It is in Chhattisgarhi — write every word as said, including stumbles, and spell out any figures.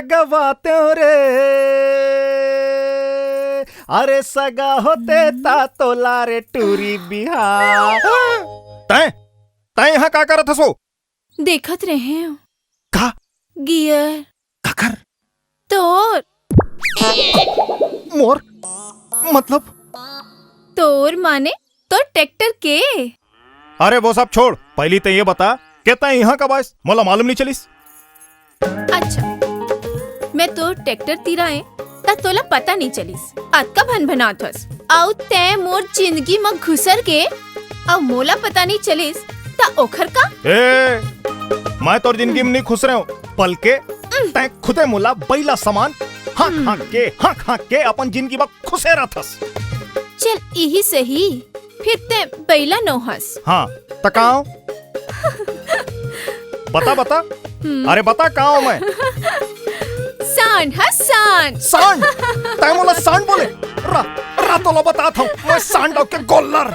गवातेव रे, अरे सगा होते ता तोला रे टूरी बिहाव। तैं, तैं यहाँ का करत हस वो? देखत रहेंव। का? गियर। काकर? तोर। मोर? मतलब? तोर माने तोर ट्रैक्टर के। अरे वो सब छोड़, पहिली तैं ये बता के तैं यहाँ कब आइस, मोला मालूम नहीं चलिस। अच्छा, मैं तोर ट्रैक्टर तीर आएंव, त तोला पता नहीं चलिस, अतका भनभनात हस। अउ तैं मोर जिंदगी म घुसर के, अउ मोला पता नहीं चलिस, त ओखर का? ए, मैं तोर जिंदगी म नहीं खुसरे हंव, बल्कि तैं खुदे मोला बइला समान हाँक हाँक के, हाँक हाँक के अपन जिंदगी म खुसे रहथस। चल, इही सही, फिर तैं बइला नोहस। हाँ, त का हंव? बता, बता। हम्म। अरे बता, का हंव मैं? सांड, हाँ, सांड। सांड? तैं मोला सांड बोले? रा, रा तोला बतात हंव, मैं सांड अउ के गोल्लर।